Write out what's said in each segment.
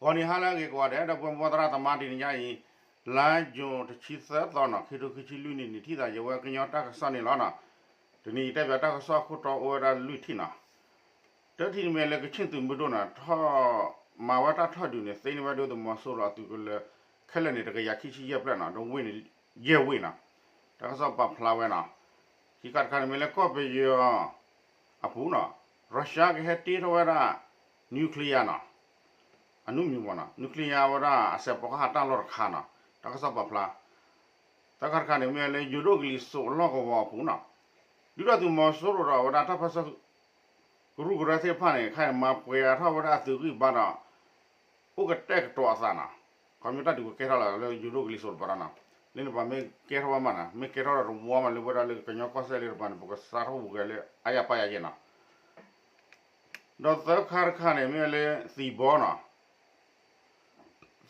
ဂီၤနံၤဟါလၢအဂ့ၤကိးဂၤဒဲး ဒီပုၢ်ဝဲၢ်သရၣ်သမါ တနံၤညါအံၤ လါယူၤတဆံသၢသီနီၤ ခံထိခံဆံလွံၢ်နံၣ်န့ၣ် ထံၣ်သးယဝဲကညီတၢ်ကစီၣ်န့ၣ်လီၤနီၤ. တနံၤအံၤတဲပၠးတၢ်ကစီၣ်ခိၣ်တီအိၣ်ဝဲဒၣ်လွံၢ်ထံၣ်နီၤ. တထံၣ်န့ၣ်မ့ၢ်လၢကခ့ၣ်သုးမုၢ်ဒိၣ်နီၤ ထီၣ်မၤဝဲတၢ်ထီၣ်ဒုးန့ၣ် သ့န့ၢ်ဝဲဒုၣ်ဒါသုးမီၤစိရိၤအသုးကလၢၤ ခဲလၢာ်န့ၣ် တကယၤခံဆံယဲၢ်ဖျၢၣ်နီၤ ဒီးဝ့ၢ်န့ၣ် ယဲၢ်ဝ့ၢ်နီၤ. တၢ်ကစီၣ်ပာ်ဖျါဝဲနီၤ. ခံခါတခါန့ၣ်မ့ၢ်လၢကီၢ်ပယီၤအပူၤနီၤ Russia ကဟဲတ့ထီၣ်ဝဲဒၣ် nuclear နီၤ အနူမံၤမ့ၢ်နီၤ nuclear ဝဲဒၣ်အစဲးဖီကဟၣ်တၢ်လီၢ်တခါနီၤ တၢ်ကစီၣ်ပာ်ဖျါ. သၢခါတခါန့ၣ်မ့ၢ်လၢယိၤဒိၣ်ကလံၤစိးအလီၢ်ကဝီၤအပူၤနီၤ ဒုၣ်ဒါသုးမီၤစိရိၤဒီးအဝဲဒၣ်တၢ်ပၢၢ်ဆၢ ကရူၢ်ကရၢသ့ၣ်တဖၣ်န့ၣ် ခဲအံၤမၤပှဲၤအါထီၣ်ဝဲဒၣ်အသုးဂံၢ်ဘါဒီး အိၣ်ကတဲာ်ကတီၤအသးနီၤ. ခီဖျိတၢ်ဒုးကကဲထီၣ်လၢယိၤဒိၣ်ကလံၤစိးတပၤနီၤ လၢန့ၣ်ပှၤမ့ၢ်ကဲထီၣ်ဝဲမးနီၤ မ့ၢ်ကဲထီၣ်ဒီးတဝီမးလၢဝဲဒၣ်လၢကညီကီၢ်စဲၣ်လၢတပၤန့ၣ် ပကစးထီၣ်ပူၤကဲလၢအါယၤပာ်ယၤယဲနီၤ. ဒီးသၢခါတခါန့ၣ် မ့ၢ်လၢသံၣ်ဘီနီၤ သံၣ်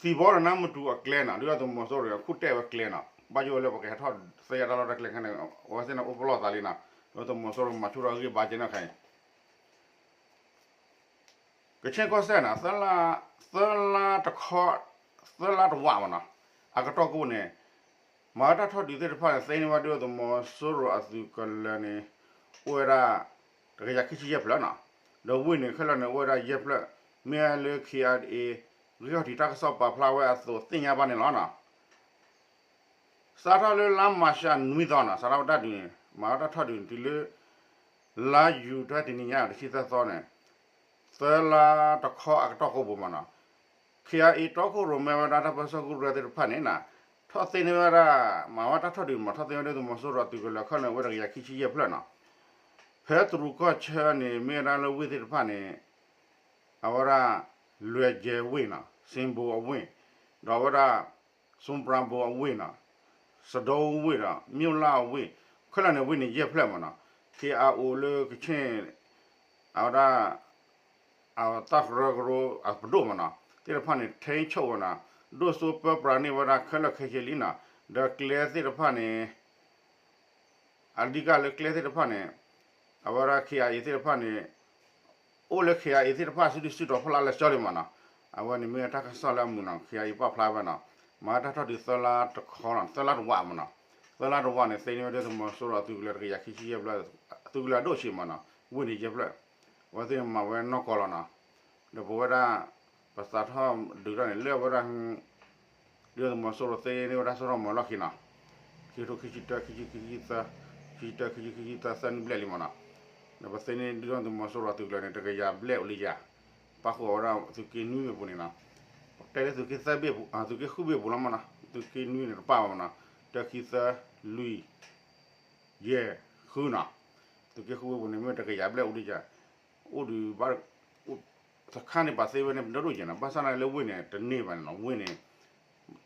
ဘီဒီးနါမတူၤအကျဲနီၤ ဒုၣ်ဒါသုးမီၤစိရိၤ ခူၣ်တဲာ်ဝဲကျဲနီၤ ဘၣ်ယိၣ်လၢပကဟဲထီၣ်သ့ယါတၢ်လီၢ်တၢ်ကျဲခဲန့ၣ် အဝဲသ့ၣ်န့ၣ်အိၣ်ပလီၢ်သးလံနီၤ ဒုၣ်ဒါသုးမီၤစိရိၤမၤဆူၣ်ထီၣ်အဂံၢ်ဘါကဲန့ၣ်ခဲအံၤ ကခ့ၣ်ကီၢ်စဲၣ်နီၤ သၢလါတခီ သၢလါတဝးမ့ၢ်နီၤ အကတီၢ်ကိးန့ၣ် မၤဝဲတၢ်ထီၣ်ဒုးသ့ၣ်တဖၣ်န့ၣ် သ့န့ၢ်ဝဲဒုၣ်ဒါသုးမီၤစိရိၤအသုးကလၢၤန့ၣ် အိၣ်ဝဲဒၣ် တကယၤခံဆံယဲၢ်ဖျၢၣ်နီၤ ဒီးဝ့ၢ်န့ၣ်ခဲလၢာ်န့ၣ် အိၣ်ဝဲဒၣ်ယဲၢ်ဖျၢၣ် မ့ၢ်လၢ ခ့ၣ်အဲၣ်အ့ ဂံၢ်ခီၣ်ထံးတၢ်ကစီၣ်ပာ်ဖျါဝဲအသိးသ့ၣ်ညါဘၣ်န့ၣ်လီၤနီၤ. စးထီၣ်လၢလါမၤရှးနွံသီနီၤ စးထီၣ်ဝဲတၢ်ဒုးန့ၣ် မၤဝဲတၢ်ထီၣ်ဒုးန့ၣ် တုၤလၢ လါယူၤတနံၤညါ တဆံသၢသီန့ၣ် သၢလါတခီအကတီၢ်ကိးပူၤမ့ၢ်နီၤ ခ့ၣ်အဲၣ်အ့ တီခိၣ်ရိၣ်မဲဝဲဒၣ်တၢ်ပၢၢ်ဆၢကရူၢ်ကရၢသ့ၣ်တဖၣ်န့ၣ်နီၤ ထီၣ်သ့န့ၢ်ဝဲဒၣ် မၤဝဲတၢ်ထီၣ်ဒုးမ့ၢ် ထီၣ်သ့ဝဲဒၣ်သုးမီၤစိရိၤအသုးကလၢၤခဲလၢာ်န့ၣ် အိၣ်ဝဲတကယၤခံဆံယဲၢ်ဖျၢၣ်နီၤ ဖဲတရူးကီၢ်ဆၢန့ၣ် မ့ၢ်ဝဲဒၣ်လၢဝ့ၢ်သ့ၣ်တဖၣ်န့ၣ် အဝဲဒၣ် လွဲၢ်ကဲၤဝ့ၢ်နီၤ စ့ဘိအဝ့ၢ် ဒီးအဝဲဒၣ် စူပြၤဘိအဝ့ၢ်နီၤ စဒိဝ့ၢ်ဒီး မျိၣ်လၣ်အဝ့ၢ် ခဲလၢာ်န့ၣ်ဝ့ၢ်န့ၣ်ယဲၢ်ဖျၢၣ်မ့ၢ်နီၤ ခ့ၣ်အဲၣ်အ့လၢကခ့ၣ် အဝဲဒၣ် အတၢ်ကရၢကရိအပဒိၣ်မ့ၢ်နီၤ သ့ၣ်တဖၣ်န့ၣ် ထိန်းချုပ် ဝဲနီၤ ဒိၣ်စိပၢပြးန့ၢ်ဝဲဒၣ်ခဲလၢာ်ခဲဆ့လံနီၤ ဒီးကျဲသ့ၣ်တဖၣ်န့ၣ် အဓိကလၢကျဲသ့ၣ်တဖၣ်န့ၣ် အဝဲဒၣ် ခ့ၣ်အဲၣ်အ့ သ့ၣ်တဖၣ်န့ၣ် အိၣ်လၢ ခ့ၣ်အဲၣ်အ့ သ့ၣ်တဖၣ်စုဒုၣ်စုတီၤဖီလာ်လၢာ်ကၠီလံမ့ၢ်နီၤ အဝဲန့ၣ်မ့ၢ်တၢ်ကစီၣ်လၢအမုာ်နီၤ ခ့ၣ်အဲၣ်အ့ ပာ်ဖျါဝဲနီၤ မၤတၢ်ထီၣ်ဒုးသၢလါတခီနီၤ သၢလါတဝးမ့ၢ်နီၤ သၢလါတဝးန့ၣ် သ့န့ၢ်ဝဲဒၣ်သုးမီၤစိရိၤအသုးကလၢၤတကယၤခံဆံယဲၢ်ဖျၢၣ် သုးကလၢၤအဒိၣ်ဆံးမ့ၢ်နီၤ ဝ့ၢ်န့ၣ်ယဲၢ်ဖျၢၣ် အဝဲသ့ၣ်မၤဝဲနီၢ်ကီၢ်လီၤနီၤ ဒီးပဝဲဒၣ် ပစးထီၣ်ဒုးတၢ်န့ၣ် လၢအဝဲဒၣ် ဒုၣ်ဒါသုးမီၤစိရိၤသ့န့ၢ်ဝဲဒၣ်စရီမီၤလီၢ်ခံနီၤ ခံကထိခံဆံတၢ ခံဆံခံ ခံဆံသၢ ခံဆံတၢ ခံဆံခံ ခံဆံသၢ သၢနံၣ်ဘျဲၣ်လံမ့ၢ်နီၤ ဒီးပသ့န့ၢ်ဒုၣ်ဒါသုးမီၤစိရိၤအသုးကလၢၤန့ၣ် တကယၤဘျဲၣ်အိၣ်လံယၤ ပၣ်ဃုာ်အဝဲဒၣ်သုးက့နွံမ့ၢ်ပူၤန့ၣ်နီၤ တဲလၢသုးက့သၢဘ့ၣ်ပူၤ သုးက့ဃုဘ့ၣ်ပူၤလီၤမ့ၢ်နီၤ သုးက့နွံန့ၣ်တပၣ်ဘၣ်မ့ၢ်နီၤ တၢ ခံ သၢ လွံၢ် ယဲၢ် ဃုနီၤ သုးက့ဃုဘ့ၣ်ပူၤန့ၣ် မ့ၢ်တကယၤဘျဲၣ်အိၣ်ဒံးယၤ အိၣ်ဒုးဘၣ် စခါန့ၣ်ပာ်သ့ဝဲန့ၣ် ပဒိၣ်ဒိၣ်ယဲၢ်နီၤ ဘၣ်ဆၣ်န့ၣ်လၢဝ့ၢ်န့ၣ် တန့ၢ်ဘၣ်န့ၣ်နီၤ ဝ့ၢ်န့ၣ်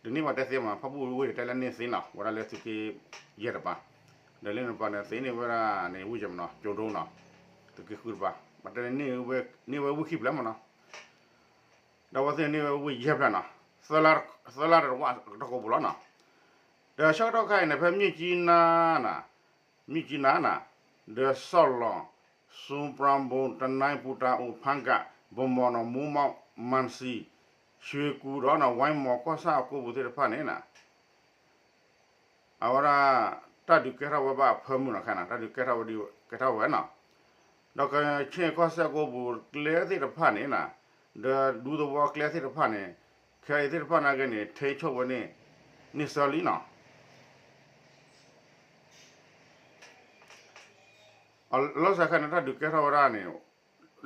တန့ၢ်ဘၣ်တဲသ့မ့ၢ် ဖၣ်ပူၣ်ဝ့ၢ်န့ၣ် တဲလၢန့ၢ်သ့နီၤ ဝဲဒၣ်လၢသုးက့ယဲၢ်တပၤ ဒီးလၢန့ၣ်တပၤန့ၣ် သ့န့ၢ်ဝဲဒၣ်န့ၣ်ဝ့ၢ်ယဲၢ်မ့ၢ်နီၤ ကၠိၤဒိနီၤ သုးက့ဃုတပၤ ဘၣ်တဲန့ၢ်ဝဲဝ့ၢ်ခံဖျၢၣ်မ့ၢ်နီၤ ဒီးအဝဲသ့ၣ်န့ၢ်ဝဲဝ့ၢ်ယဲၢ်ဖျၢၣ်နီၤ သၢလါတဝးကတီၢ်ကိးပူၤလီၤနီၤ ဒီးဆၢကတီၢ်ခါအံၤန့ၣ် ဖဲမြစ်ကြီးနားနီၤ မြစ်ကြီးနားနီၤ ဒီးစီၣ်လီၤ စူပြၤဘိ တနံၤပူၤ တၢ်အိၣ်ဖးကၣ် ဗန်းမော်နီၤ မိုးမောက် မန်စီ ရွှေကူဒီးနီၤ ဝိုင်းမော်ကီၢ်ဆၣ်အကိးပူၤသ့ၣ်တဖၣ်န့ၣ်နီၤ အဝဲဒၣ် တၢ်ဒုးကဲထီၣ်ဝဲဘၣ်အဖၢမုၢ်နီၤ ခဲအံၤနီၤ တၢ်ဒုးကဲထီၣ်ဝဲဒၣ် ကဲထီၣ်ဝဲနီၤ ဒီးကခ့ၣ်ကီၢ်စဲၣ်ကိးပူၤကျဲသ့ၣ်တဖၣ်န့ၣ်နီၤ ဒီးဒူသဝီကျဲသ့ၣ်တဖၣ်န့ၣ် ခဲအံၤသ့ၣ်တဖၣ်န့ၣ်က့န့ၣ် ထိန်းချုပ် ဝဲန့ၣ် န့ၢ်ဆၢလံနီၤ အလီၢ်စးခါန့ၣ် တၢ်ဒုးကဲထီၣ်ဝဲဒၣ်န့ၣ်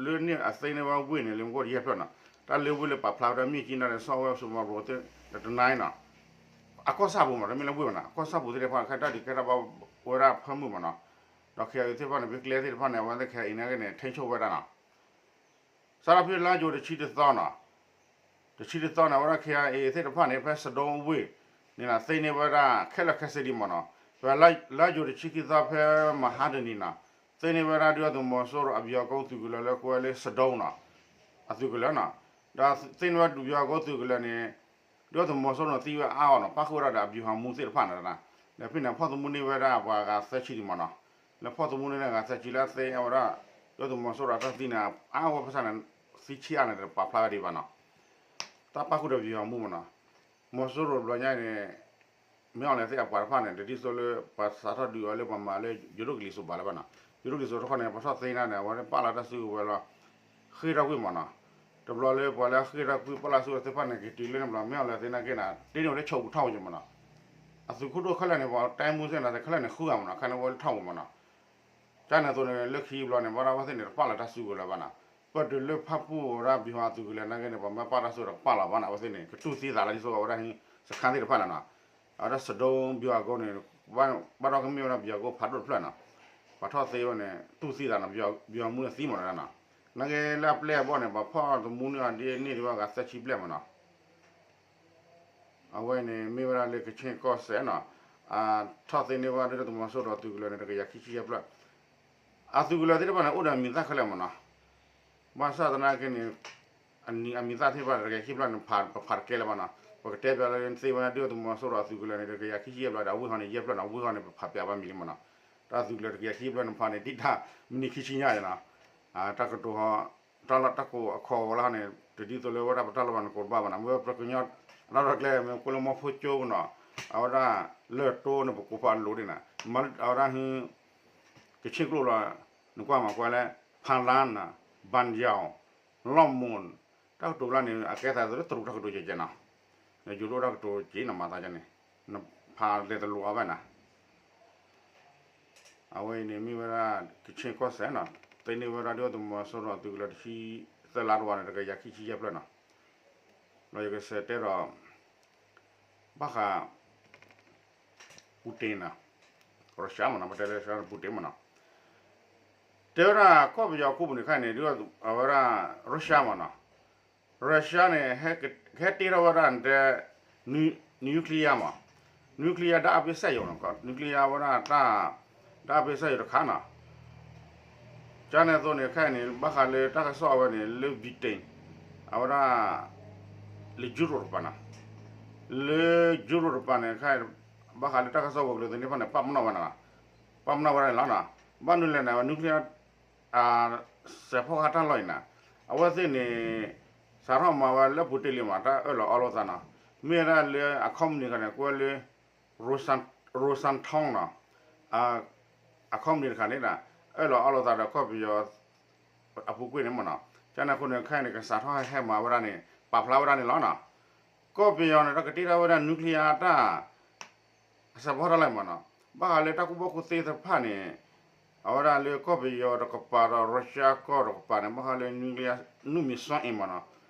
လၢန့ၣ်အသ့န့ၢ်ဝဲဝ့ၢ်န့ၣ် လၢမူကီၢ်တယဲၢ်ဖျၢၣ်နီၤ တၢ်လၢဝ့ၢ်လၢပာ်ဖျါဝဲဒၣ် မြစ်ကြီးနား ဒီးစီၣ်ဝဲ စူပြၤဘိ သ့ၣ် တနံၤနီၤ အကီၢ်ဆၣ်ပူၤမး တမ့ၢ်လၢဝ့ၢ်ဘၣ်နီၤ အကီၢ်ဆၣ်ပူၤသ့ၣ်တဖၣ် ခဲတၢ်ဒုးကဲထီၣ်ဘၣ်ဝဲဒၣ်ဖၢမုၢ်မးနီၤ ဒီးခဲအံၤသ့ၣ်တဖၣ်န့ၣ် ပကျဲသ့ၣ်တဖၣ်န့ၣ် အဝဲသ့ၣ်ခဲအံၤန့ၣ်က့န့ၣ် ထိန်းချုပ် ဝဲဒၣ်နီၤ စးထီၣ်ဖဲလါယူၤတဆံတသီနီၤ တဆံတသီန့ၣ် အဝဲဒၣ် ခ့ၣ်အဲၣ်အ့ သ့ၣ်တဖၣ်န့ၣ် ဖဲစဒိဝ့ၢ်န့ၣ်နီၤ သ့န့ၢ်ဝဲဒၣ်ခဲလၢာ်ခဲဆ့ဒံးမးနီၤ ဖဲလါယူၤတဆံခံသီဖဲမဟါတနံၤနီၤ သ့န့ၢ်ဝဲဒၣ်ဒုၣ်ဒါသုးမီၤစိရိၤအဗျူဟာကုန်းသုးကလၢၤလၢကိးဝဲလၢစဒိနီၤ အသုးကလၢၤနီၤ ဒီးသ့န့ၢ်ဝဲဗျူဟာကုန်းသုးကလၢၤန့ၣ် ဒုၣ်ဒါသုးမီၤစိရိၤန့ၣ်သံဝဲအါအါနီၤ ပၣ်ဃုာ်ဝဲဒၣ်ဒီးအဗျူဟာမှူးသ့ၣ်တဖၣ်န့ၣ် ဒီးဖဲန့ၣ်ဖီၣ်သမူန့ၢ်ဝဲဒၣ်ပှၤဂၤသၢဆံဒံးမးနီၤ လၢဖီၣ်သမူန့ၢ်ဂၤသၢဆံလၢအသ့အဝဲဒၣ် ဒုၣ်ဒါသုးမီၤစိရိၤအတၢ်သံန့ၣ် အါဝဲဘၣ်ဆၣ်န့ၣ် သံဆံးအါန့ၣ်တပာ်ဖျါဝဲဒံးဘၣ်နီၤ တၢ်ပာ်ဃုာ်ဒီးပယီၤမူမ့ၢ်နီၤ, မီၤစိရိၤတဘျီညါအံၤန့ၣ် မ့ၢ်အီၤလဲၤသ့ၣ်အပှၤတဖၣ်န့ၣ် တဒ်သိးလၢ ပှၤစးထီၣ်ဒုးအီၤလၢပှၤမၤလၢယိၤဒိၣ်ကလံၤစိးဘၣ်လၢၤဘၣ်နီၤ, ယိၤဒိၣ်ကလံၤစိးတခီန့ၣ် ပှၤထီၣ်သ့န့ၣ် အဝဲပာ်လီၤတၢ်စုကဝဲၤလီၤ, ဃ့ၢ်ထီၣ်ကွံာ်မ့ၢ်နီၤ, တဘျီလၢပှၤလၢအဃ့ၢ်ထီၣ်ကွံာ်ပာ်လီၤစုကဝဲၤသ့ၣ်တဖၣ်န့ၣ် က့ၤတုၤလၢန့ၣ်ဘျီ မ့ၢ်အီၤလဲၤသ့ၣ်နာ်က့န့ၣ် တ့န့ၢ်ဝဲလၢဆိးပူၤထီၣ်ဝဲမ့ၢ်နီၤ, အသုးခိၣ်ဒိၣ်ခဲလၢာ်န့ၣ် ပှၤတၢ်မူစ့ၢ်န့ၣ် ခဲလၢာ်န့ၣ်ဃုဂၤမ့ၢ်နီၤ, ခဲန့ၣ်ဝဲလၢထီၣ်ပူၤမ့ၢ်နီၤ ကန့ၣ်အသိးန့ၣ် လၢခံဘျီန့ၣ် ဘၣ်ဒၣ်ဝဲသ့ၣ်န့ၣ် တပာ်လီၤတၢ်စုကဝဲၤလၢၤဘၣ်နီၤ, ပတုၤလၢဖၣ်ပူၣ်ဝဲဒၣ် ဗျူဟာ အသုးကလၢၤနာ်က့န့ၣ် ပှၤမ့ၢ်ပာ်တၢ်စုကဝဲၤဒီးကပာ်လီၤဘၣ်နီၤ, အဝဲသ့ၣ်န့ၣ် ကတူၢ်သံသးလၢဒ်သိးအဝဲဒၣ် စခါသ့ၣ်တဖၣ်န့ၣ်နီၤ, အဝဲဒၣ် စဒိ ဗျူဟာကုန်းန့ၣ် ဘၣ်ဒီးကမ့ၢ်ဝဲဒၣ် ဗျူဟာကုန်း ဖးဒိၣ်တဖျၢၣ်နီၤ, ပှၤထီၣ်သ့ဝဲန့ၣ် တူၢ်သံသးနီၤ, ဗျူဟာမှူးန့ၣ်သံမ့ၢ်နီၤ, နာ်က့လၢအပျဲၢ်အဘီၣ်န့ၣ် ပှၤဖီၣ်သမူန့ၢ်အီၤဒ်န့ၣ်ဒံးဘၣ်ဂၤသၢဆံဘျဲၣ်မ့ၢ်နီၤ အဝဲန့ၣ်မ့ၢ်ဝဲဒၣ်လၢကခ့ၣ်ကီၢ်စဲၣ်နီၤ, ထီၣ်သ့န့ၢ်ဝဲဒၣ်ဒုၣ်ဒါသုးမီၤစိရိၤအသုးကလၢၤန့ၣ် တကယၤခံဆံယဲၢ်ဖျၢၣ်, အသုးကလၢၤသ့ၣ်တဖၣ်န့ၣ် အိၣ်ဒီးအမံၤသၣ်ခဲလၢာ်မ့ၢ်နီၤ, ဘၣ်ဆၣ်သနာ်က့န့ၣ် အမံၤသၣ်သ့ၣ်တဖၣ်တကယၤခံဖျၢၣ်န့ၣ် ပဖးတကဲလၢၤဘၣ်နီၤ, ပကတဲပျးလၢသ့ဝဲဒၣ်ဒုၣ်ဒါသုးမီၤစိရိၤအသုးကလၢၤန့ၣ် တကယၤခံဆံယဲၢ်ဖျၢၣ်ဒီး အဝ့ၢ်ဟီန့ၣ် ယဲၢ်ဖျၢၣ်နီၤ, အဝ့ၢ်ဟီန့ၣ် ပဖးပျးဘၣ်မံၤလံမ့ၢ်နီၤ, တၢ်သုးကလၢၤတကယၤခံဖျၢၣ်န့ၣ် ဖးန့ၣ်တံၢ်တၢ်မနံၤခံဆံညါနီၤ, တၢ်ကတိၤဟီ တၢ်လီၢ်တၢ်ကိးအခီဝဲလၢဟီန့ၣ် တဒ်သိးလၢဝဲဒၣ်ပတၢ်လီၢ်ဘၣ်န့ၣ် ကိးတဘၣ်ဘၣ်နီၤ, မ့ၢ်ပကညီ တၢ်လီၢ်တၢ်ကျဲမ့ၢ်ကိးလၢမီၤဖိကၠိနီၤ, အဝဲဒၣ်လၢၢ်တိၢ်န့ၣ် ပကိးဖးအလိၤဒ်န့ၣ် မ့ၢ်အဝဲဒၣ် ကခ့ၣ်ကျိၣ်လီၤ, နကွၢ်မၤကွၢ်လၢ ဖၣ်လါနီၤ, ဘၣ်ယီၤ, လီၢ်မိၢ်, တၢ်ကတိၤလၢန့ၣ် အကဲသးသိးလၢတရူးတၢ်ကတိၤကဲကဲနီၤ, နယိၤဒိၣ်တၢ်ကတိၤက့ၤနီၤ မၤသးဒ်န့ၣ်, နဖးလဲၤတလိၤအီၤဘၣ်နီၤ, အဝဲအံၤန့ၣ်မ့ၢ်ဝဲဒၣ် ကခ့ၣ်ကီၢ်စဲၣ်နီၤ, သ့န့ၢ်ဝဲဒၣ်ဒုၣ်ဒါသုးမီၤစိရိၤအသုးကလၢၤတဆံသၢလါတဝာ်န့ၣ် တကယၤခံဆံယဲၢ်ဖျၢၣ်နီၤ, ဒီးယကစံးတဲဒီး ဘၣ်ဃး ပူၤတ့ၣ်နီၤ, ရၢၡါမ့ၢ်နီၤ, ပတဲလၢရၢၡါန့ၣ် ပူၤတ့ၣ်မ့ၢ်နီၤ, တဲဝဲဒၣ်ကီၢ်ပယီၤခိၣ်ပူၤန့ၣ်ခဲအံၤန့ၣ် ဒ်အဝဲဒၣ် ရၢၡါမ့ၢ်နီၤ, ရၢၡါန့ၣ် ကဟဲတ့ထီၣ်ဝဲဒၣ်တဲ nuclear မ့ၢ်, nuclear ဓာတ်အားပေးစက်ရုံနီၤ, nuclear ဝဲဒၣ်တၢ် ဓာတ်အားပေးစက်ရုံတခါနီၤ, ကန့ၣ်အသိးန့ၣ် ခဲအံၤန့ၣ် ဘၣ်ဃးလၢတၢ်ကစီၣ်အဝဲန့ၣ် လၢ Britain အဝဲဒၣ် လၢ Europe တပၤနီၤ, လၢ Europe တပၤန့ၣ် ခဲအံၤ ဘၣ်ဃးလၢတၢ်ကစီၣ်ဝဲၤကျိၤသ့ၣ်တဖၣ်န့ၣ် ပာ်ပနီၣ်ဝဲဒၣ်နီၤ, ပာ်ပနီၣ်ဝဲဒၣ်န့ၣ်လီၤနီၤ, ဘၣ်မနုၤလဲၣ်န့ၣ် nuclear စဲးဖီကဟၣ်တၢ်လီၢ်အံၤနီၤ, အဝဲသ့ၣ်န့ၣ် စးထီၣ်မၤဝဲလၢပူၤတ့ၣ်လံမ့ၢ် တၢ်အၢၣ်လီၤအီလီၤသးနီၤ, မ့ၢ်ဝဲဒၣ်လၢအ company တခါန့ၣ် ကွဲးလၢ Rosan- Rosatom နီၤ, အ company တခါန့ၣ် အၢၣ်လီၤအီလီၤသးဒီးကီၢ်ပယီၤ အပူၤကွံာ်န့ၣ်မ့ၢ်နီၤ, ကန့ၣ်အဃိန့ၣ် ခဲအံၤန့ၣ် ကစးထီၣ်ဟဲမၤဝဲဒၣ်န့ၣ် ပာ်ဖျါဝဲဒၣ်န့ၣ်လီၤနီၤ, ကီၢ်ပယီၤန့ၣ် တၢ်ကတ့ထီၣ်ဝဲဒၣ် nuclear တၢ် အစဲးဖီကဟၣ်တၢ်လီၢ်အံၤမ့ၢ်နီၤ, ဘၣ်ဃးလၢတၢ်ကူၣ်ဘၣ်ကူၣ်သ့သ့ၣ်တဖၣ်န့ၣ် အဝဲဒၣ်လၢကီၢ်ပယီၤတကပၤဒီး ရၢၡါကီၢ်တကပၤန့ၣ် ဘၣ်ဃးလၢ nuclear နုၢ်မံၤစွမ်းအင်မ့ၢ်နီၤ,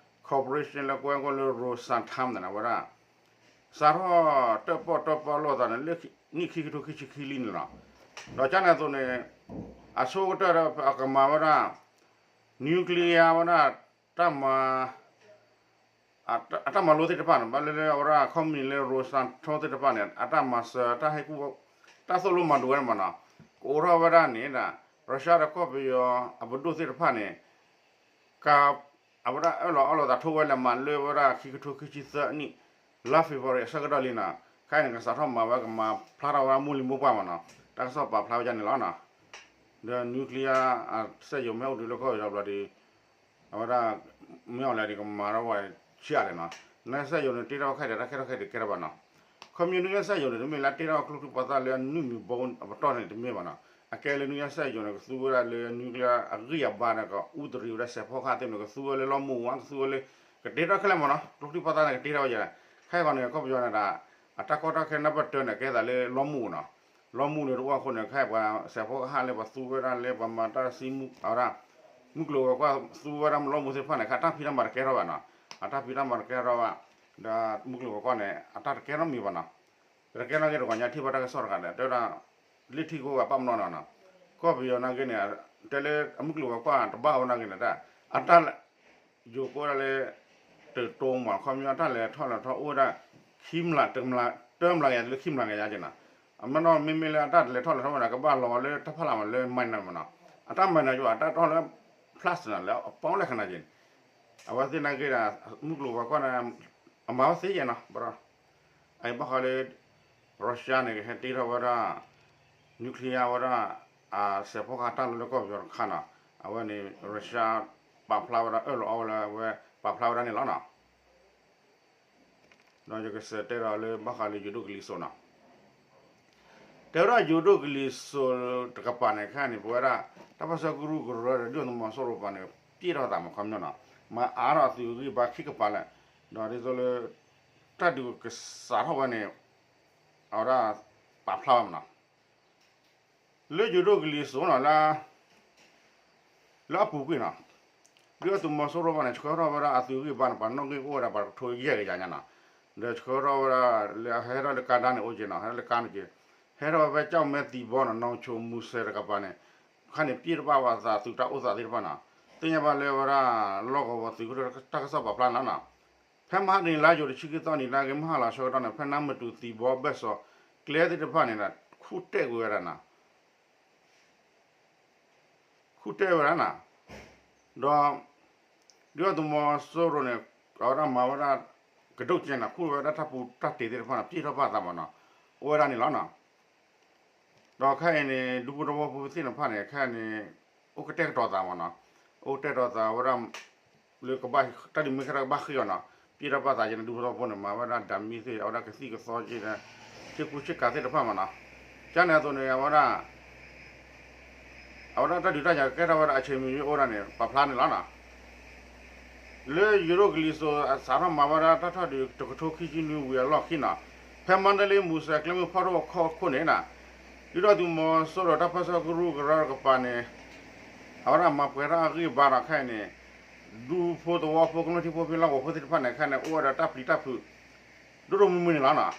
corporation လၢကွဲးကွီၢ်လၢ Rosatom န့ၣ် အဝဲဒၣ် စးထီၣ်တၢၣ်ပီၣ်တၢၣ်ပီၣ်လိာ်သးန့ၣ် လၢနံၣ်ခံကထိခံဆံခံလံန့ၣ်လီၤ, ဒီးကန့ၣ်အသိးန့ၣ် အဆိကတၢၢ်ဒီးအကမၤဝဲဒၣ် nuclear ဝဲဒၣ် တၢ်မၤ အတၢ်မၤလိသ့ၣ်တဖၣ်န့ၣ် ဘၣ်လၢလၢအဝဲဒၣ် company လၢ Rosatom သ့ၣ်တဖၣ်န့ၣ် အတၢ်မၤစၢၤ တၢ်ဟဲကူၣ် တၢ်သိၣ်လိမၤဒိးဝဲန့ၣ်မ့ၢ်နီၤ ကအိးထီၣ်ဝဲဒၣ်န့ၣ် ရၢၡါဒီးကီၢ်ပယီၤအပဒိၣ်သ့ၣ်တဖၣ်န့ၣ် က အဝဲဒၣ်အၢၣ်လီၤအီလီၤသးထိဝဲလၢမၤလၢဝဲဒၣ်ခံကထိခံဆံသၢနံၣ် လါ February အဆၢကတီၢ်လံနီၤ ခဲအံၤန့ၣ် ကစးထီၣ်မၤဝဲကမၤဖျါထီၣ်ဝဲဒၣ်မိၢ်လံၤမိၢ်ပှၢ်မ့ၢ်နီၤ တၢ်ကစီၣ်ပာ်ဖျါဝဲဒၣ်န့ၣ်လီၤနီၤ ဒီး nuclear အစက်ရုံမ့ၢ်အိၣ်တုၤလၢကီၢ်ပယီၤဘျီဒီး အဝဲဒၣ် မ့ၢ်အီၤလဲၣ်ဒီးကမၤထီၣ်ဝဲဆံးအါလဲၣ်နီၤ နစက်ရုံန့ၣ် တ့ထီၣ်ခဲအံၤဒီးတၢ်ခဲထီၣ်ခဲအံၤတကဲထီၣ်ဘၣ်နီၤ ခီမ့ၢ် nuclear စက်ရုံန့ၣ် တမ့ၢ်လၢတ့ထီၣ်ကျိချံမျိာ်သၣ်လၢအနုၢ်မံၤဘီအပတီၢ်န့ၣ်တမ့ၢ်ဘၣ်နီၤ အကဲလၢ nuclear စက်ရုံန့ၣ် ကသူဝဲဒၣ်လၢ nuclear အဂံၢ်အဘါန့ၣ် ကအူတရံးဝဲဒၣ်စဲးဖီကဟၣ်သ့ၣ်န့ၣ် ကသူဝဲလၢလီမူၢ်ဝဲ ကသူဝဲလၢ ကတ့ထီၣ်ခဲလၢာ်မ့ၢ်နီၤ ကျိချံမျိာ်သၣ်န့ၣ် ကတ့ထီၣ်ဝဲယဲၢ် ခဲအံၤဃီန့ၣ် ကီၢ်ပယီၤန့ၣ်ဒီး အတၢ်ကီတၢ်ခဲနၢ်ပၢၢ်တၢန့ၣ် ကဲသးလၢလီမူၢ်နီၤ လီမူၢ်န့ၣ်တအိၣ်အဃိန့ၣ် ခဲအံၤပှၤစဲးဖီကဟၣ်လၢပှၤသူဝဲဒၣ်လၢပှၤမၤတၢ် အဝဲဒၣ် မုၢ်ကျိၤဝဲၤကွာ်သူဝဲဒၣ်လီမူၢ်သ့ၣ်တဖၣ်န့ၣ် ခဲအံၤတၢ်ဖံးတၢ်မၤတကဲထီၣ်ဘၣ်နီၤ အတၢ်ဖံးတၢ်မၤတကဲထီၣ်ဘၣ် ဒီးမုၢ်ကျိၤဝဲၤကွာ်န့ၣ် အတၢ်တကဲထီၣ်မံၤဘၣ်နီၤ တကဲထီၣ်က့ၤတဂီၤညါထံၣ်ဘၣ်တၢ်ကစီၣ်တခါဒီး တဲဝဲဒၣ် လၢထံကိးဂၤပာ်ပနီၣ်နီၤနီၤ ကီၢ်ပယီၤနာ်က့န့ၣ် တဲလၢအမုၢ်ကျိၤဝဲၤကွာ်တဘၣ်ဝဲနာ်က့န့ၣ် တၢ် အတၢ် ယိၤကိးဒၣ်လၢ တတိမး ခီပညီတၢ်လဲၤထီၣ်လဲၤထီအိၣ်ဝဲဒၣ် ခံမျး တမျး တမျးကယၤလၢခံမျးကယၤက့နီၤ အမ့ၢ်နီၢ်မ့မ့ၢ်လၢအတၢ်တလဲၤထီၣ်လဲၤထီဝဲန့ၣ် ကဘၣ်လီၤဝဲလၢတၢ်ဖီလာ်မးလၢ minor မးနီၤ အတၢ် minor ကဘၣ်တၢ်ထီၣ်လၢ plus နီၤ လၢအပီၣ်လဲၣ်ခဏ်က့ အဝဲသ့ၣ်နာ်က့ဒီး မုၢ်ကျိၤဝဲၤကွာ်န့ၣ် အမၤဝဲသ့ယဲၢ်နီၤ ဘၣ်ဒီး အအံၤဘၣ်ဃးလၢ Russia န့ၣ် ကဟဲတ့ထီၣ်ဝဲဒၣ် nuclear ဝဲဒၣ် အစဲးဖီကဟၣ်တၢ်လီၢ်လၢကီၢ်ပယီၤတခါနီၤ အဝဲန့ၣ် Russia ပာ်ဖျါဝဲဒၣ်အၢၣ်လီၤအီလီၤဝဲ ပာ်ဖျါဝဲဒၣ်န့ၣ်လီၤနီၤ ဒီးယကစံးတဲဒီးလၢဘၣ်ဃးလၢယိၤဒိၣ်ကလံၤစိးနီၤ, တဲဝဲဒၣ်ယိၤဒိၣ်ကလံၤစိးတကပၤန့ၣ် ခဲအံၤန့ၣ် ပဝဲဒၣ် တၢ်ပၢဆှၢကရူၢ်ကရၢဒီး ဒုၣ်ဒါသုးမီၤစိရိၤတကပၤန့ၣ် ပျဲထီၣ်သးမး ခီပညီနီၤ, မၤအါထီၣ်အသုးဂံၢ်ဘါခံကပၤလၢာ်, ဒီးဒ်သိးလၢ တၢ်ဒုးကစးထီၣ်ဝဲန့ၣ် အဝဲဒၣ် ပာ်ဖျါဝဲမးနီၤ လၢယိၤဒိၣ်ကလံၤစိးနီၤ လၢအပူၤကွံာ်နီၤ, ဒုၣ်ဒါသုးမီၤစိရိၤဘၣ်န့ၣ် ဆှၢထီၣ်ဝဲဒၣ်အသုးဂံၢ်ဘါန့ၣ် ပှၤနီၣ်ဂံၢ်အိၣ်ဝဲဒၣ်ပှၤတကထိယဲၢ်ကယၤညါနီၤ, ဒီးဆှၢထီၣ်ဝဲဒၣ်လၢအဟဲထီၣ်လၢကါဒါန့ၣ်အိၣ်က့ၤနီၤ, ဟဲထီၣ်လၢကါန့ၣ်က့ၤ, ဟဲထီၣ်ဝဲဖဲကၠီၣ်မဲသံၣ်ဘီနီၤ နီၣ်ဆိၣ်မူစဲးတကပၤန့ၣ်, ခါန့ၣ် ပျဲတဘၣ်ဝဲအသးသုးတၢ်အိၣ်သးသ့ၣ်တဖၣ်နီၤ, သ့ၣ်ညါဘၣ်လၢဝဲဒၣ် လီၢ်ကဝီၤသုးခိၣ်တၢ်ကစီၣ်ပာ်ဖျါန့ၣ်လီၤနီၤ. ဖဲမဟါတနံၤလါယူၤတဆံခံသီနံၤနာ်က့ မုၢ်ဟါလီၤဆၢကတီၢ်န့ၣ် ဖဲနါမတူၤသံၣ်ဘီဘၢၣ်စီၤ ကျဲသ့ၣ်တဖၣ်န့ၣ် ခူၣ်တဲာ်ကွံာ်ဝဲဒၣ်နီၤ, ခူၣ်တဲာ်ဝဲဒၣ်နီၤ, ဒီး ဒုၣ်ဒါသုးမီၤစိရိၤန့ၣ် အဝဲဒၣ်မၤဝဲဒၣ် ကဒိၣ်ကဲနီၤ ခူၣ်ဝဲဒၣ်တၢ်ပူၤတၢ်တ့ၤသ့ၣ်တဖၣ်န့ၣ် ပျဲထီၣ်ဘၣ်သးမးနီၤ, အိၣ်ဝဲဒၣ်န့ၣ်လီၤနီၤ. ဒီးခဲအံၤန့ၣ် ဒူဖိသဝီဖိသ့ၣ်တဖၣ်န့ၣ် ခဲအံၤန့ၣ် အိၣ်ကတဲာ်ကတီၤသးမးနီၤ, အိၣ်ကတဲာ်ကတီၤသးဝဲဒၣ် လၢကဘၣ် တၢ်ဒုးမ့ၢ်ကဲထီၣ်ကဘၣ်ဃ့အီၤနီၤ, ပျဲထီၣ်ဘၣ်သးက့န့ၣ် ဒူဖိသဝီဖိန့ၣ် မၤဝဲဒၣ်ဒၣ်မံသ့ၣ် အဝဲဒၣ်ကသံၣ်ကသီက့ဒီး ဆ့ကူဆ့ကၤသ့ၣ်တဖၣ်မးနီၤ, ကန့ၣ်အသိးန့ၣ် အဝဲဒၣ် အဝဲဒၣ်တၢ်ဒုးတၢ်ယၤကဲထီၣ်ဝဲဒၣ်အဆံးမံၤမံၤအိၣ်ဒၣ်န့ၣ် ပာ်ဖျါန့ၣ်လီၤနီၤ. လၢယိၤဒိၣ်ကလံၤစိးအစးထီၣ်မၤဝဲဒၣ်တၢ်ထီၣ်ဒုး တကထိခံဆံနွံဝံၤအလီၢ်ခံနီၤ, ဖဲမါဒလ့မူစဲးကျဲမုၢ်ဖီၣ်ထီၣ်ဝဲခီခိၣ်န့ၣ်နီၤ, ဒုၣ်ဒါသုးမီၤစိရိၤတၢ်ပၢဆှၢကရူၢ်ကရၢတကပၤန့ၣ် အဝဲဒၣ်မၤပှဲၤထီၣ်အဂံၢ်အဘါဒီးခဲအံၤန့ၣ် ဒူဖိသဝီဖိကမျၢၢ်ထံဖိဖံလီၢ်ကဝီၤဖိသ့ၣ်တဖၣ်န့ၣ် ခဲအံၤန့ၣ် အိၣ်ဝဲဒီးတၢ်ပျံၤတၢ်ဖုး ဒိၣ်ဒိၣ်မုၢ်မုၢ်န့ၣ်လီၤနီၤ.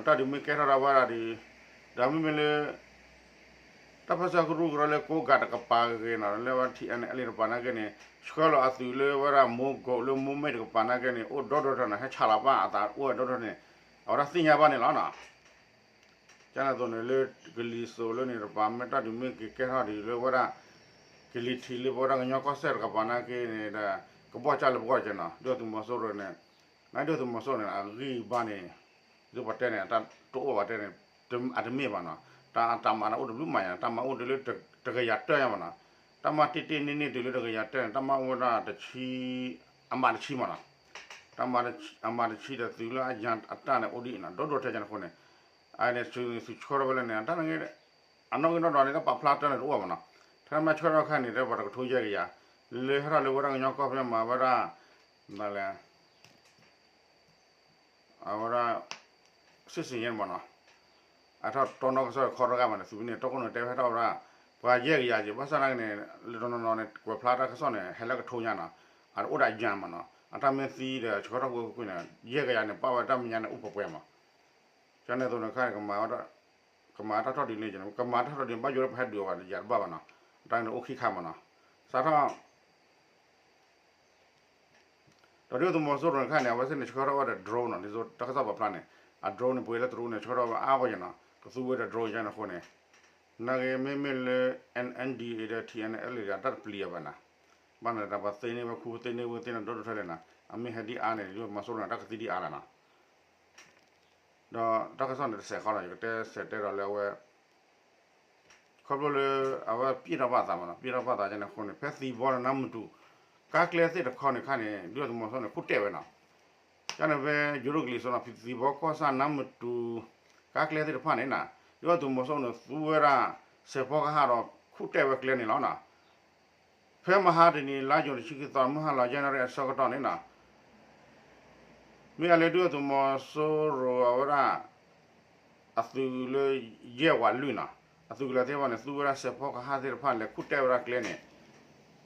တၢ်ဒုးမ့ၢ်ကဲထီၣ်ဒၣ်ဝဲဒၣ်ဒီး ဒီးမ့မ့ၢ်လၢ တၢ်ပၢဆှၢကရူၢ်ကရၢလၢကိးဂၤတကပၤဂ့ၤနီၤ လၢဝဲ ထံၣ်အဲၣ်အဲၣ်လ်တကပၤနာ်က့န့ၣ် ဆှၢလီၤအသုးလၢဝဲဒၣ်မိၢ်ကိးလၢမိၢ်မဲာ်တကပၤနာ်က့န့ၣ် အိၣ်ဒီဒိၣ်ထီၣ်နီၤ ဟဲဆးလီၤဘၣ်အသးအိၣ်ဝဲဒီဒိၣ်ထီၣ်န့ၣ် အဝဲဒၣ်သ့ၣ်ညါဘၣ်န့ၣ်လီၤနီၤ. ကန့ၣ်အသိးန့ၣ်လၢကလံၤစိးလၢန့ၣ်တကပၤ မ့ၢ်တၢ်ဒုးမ့ၢ်က့ၤကဲထီၣ်ဒ်လၢဝဲဒၣ် ကလံၤထံးလၢပဝဲဒၣ်ကညီကီၢ်စဲၣ်တကပၤနာ်က့န့ၣ်ဒီး ကဘီၣ်ကၢ်လၢပဂီၢ်က့နီၤ ဒုၣ်ဒါသုးမီၤစိရိၤန့ၣ် နဒုၣ်ဒါသုးမီၤစိရိၤန့ၣ် အဂံၢ်ဘါန့ၣ် ဒ်ပတဲန့ၣ် တၢ်တအိၣ်ဘၣ်တဲန့ၣ် အတမ့ၢ်ဘၣ်နီၤ တၢ်တၢ်မၤန့ၣ်အိၣ်တဘျုးမးယါ တၢ်မၤအိၣ်တုၤလၢတကယၤတၢၢ်ညါမးနီၤ တၢ်မၤတ့ၢ်တ့ၢ်န့ၢ်န့ၢ်တုၤလၢတကယၤတၢၢ်န့ၣ် တၢ်မၤအိၣ်ဝဲဒၣ်တဆံ အမးတဆံမးနီၤ တၢ်မၤတဆံဒီးသုးလၢအယၤအတၢ်န့ၣ်အိၣ်ဒ်အံၤနီၤ ဒိၣ်ဒိၣ်ထဲကန့ၣ်အဃိန့ၣ် အန့ၣ်သုဆှၢထီၣ်ဝဲလၢန့ၣ် တၢ်န့ၣ် အနီၣ်ဂံၢ်နီၣ်ဒွးန့ၣ် တၢ်ပာ်ဖျါတၢ်န့ၣ်တအိၣ်ဘၣ်မးနီၤ ထဲမ့ၢ်ဆှၢထီၣ်ခါန့ၣ် တဲပှၤတကထိယဲၢ်ကယၤ လၢဟဲထီၣ်လၢဝဲဒၣ်ကညီကီၢ်ဖဲမၤဝဲဒၣ် မနုၤလဲၣ် အဝဲဒၣ် စစ်ဆင်ရေးမးနီၤ အထီၣ်တီနီၢ်ကစၢ်ခီတဂၤမးန့ၣ် သုးမုၢ်န့ၣ် တီခိၣ်န့ၣ် တဲဝဲဟဲထီၣ်ဝဲဒၣ် ပှၤယဲၢ်ကယၤက့ ဘၣ်ဆၣ်နာ်က့န့ၣ် လၢတနီၤနီၤန့ၣ် ကွဲးဖျါတၢ်ကစီၣ်န့ၣ် ဟဲလၢကထိညါနီၤ အတအိၣ်ဒၣ်ယၤမးနီၤ အတၢ်မ့ၢ်သံဒီး ဆှၢထီၣ်ကွံာ်ကွံာ်န့ၣ် ယဲၢ်ကယၤန့ၣ် ပာ်ဝဲတၢ်မဲာ်ညါန့ၣ် အိၣ်ပှဲၤပှဲၤမး ကန့ၣ်အသိးန့ၣ်ခါ ကမၤတၢ်ထီၣ်ဒုးန့ၣ် ကမၤတၢ်ထီၣ်ဒုးန့ၣ် ဘၣ်ယိၣ်လၢပဟဲဒုးအီၤဘၣ် ယၤတဘၣ်ဘၣ်နီၤ တၢ်န့ၣ်အိၣ်ခံခါမးနီၤ စးထီၣ် ဒီးဒုၣ်ဒါသုးမီၤစိရိၤန့ၣ်ခါန့ၣ် အဝဲသ့ၣ်န့ၣ် ဆှၢထီၣ်ဝဲဒီး drone နီၤ ဒ်သိးတၢ်ကစီၣ်ပာ်ဖျါန့ၣ် အ drone န့ၣ် ပှ့ၤလၢတရူးန့ၣ် ဆှၢထီၣ်ဝဲအါဂီၢ်ယဲနီၤ ကသူဝဲဒီး drone ယဲန့ၣ်အဃိန့ၣ် နာ်က့မ့မ့ၢ်လၢ MNDAA ဒီး TNLA ဒီး တၢ်တပျံၤအီၤဘၣ်နီၤ ဘၣ်န့ၣ်ဒီးပှၤသ့န့ၢ်ဝဲခူ သ့န့ၢ်ဝဲသ့န့ၢ်ဒီဒိၣ်ထဲလဲၣ်နီၤ အမ့ၢ်ဟဲဒ်အါန့ၣ် ဒုၣ်ဒါသုးမီၤစိရိၤန့ၣ် တၢ်ကသံဒ်အါလီၤနီၤ ဒီးတၢ်ကစီၣ်န့ၣ်တစဲးဃီလီၤ ယကတဲစဲးတဲဒီးလၢအဝဲ ခီဖျိလၢ အဝဲပျဲထီၣ်ဘၣ်သးမးနီၤ ပျဲထီၣ်ဘၣ်သးကန့ၣ်အဃိန့ၣ် ဖဲသံၣ်ဘီဒီးနါမတူၤ ကါကျဲသ့ၣ်တခီန့ၣ်ခါန့ၣ် ဒုၣ်ဒါသုးမီၤစိရိၤန့ၣ် ခူၣ်တဲာ်ဝဲနီၤ ကန့ၣ်ဖဲယိၤဒိၣ်ကလံၤစိးနီၤ သံၣ်ဘီကီၢ်ဆၣ်နါမတူၤ ကါကျဲသ့ၣ်တဖၣ်န့ၣ်နီၤ ဒုၣ်ဒါသုးမီၤစိရိၤန့ၣ် သူဝဲဒၣ် စဲးဖီကဟၣ်ဒီး ခူၣ်တဲာ်ဝဲကျဲန့ၣ်လီၤနီၤ ဖဲမဟါတနံၤ လါယူၤတဆံခံသီ မုၢ်ဟါလီၤယဲၢ်နၣ်ရံၣ်အဆၢကတီၢ်န့ၣ်နီၤ မ့ၢ်အလၢဒုၣ်ဒါသုးမီၤစိရိၤအဝဲဒၣ် အသုးလၢ ယဲၢ်ဝးလွံၢ်နီၤ အသုးကလၢၤသ့ၣ်တဖၣ်န့ၣ် သူဝဲဒၣ်စဲးဖီကဟၣ်သ့ၣ်တဖၣ်လဲၤခူၣ်တဲာ်ဝဲဒၣ်ကျဲန့ၣ်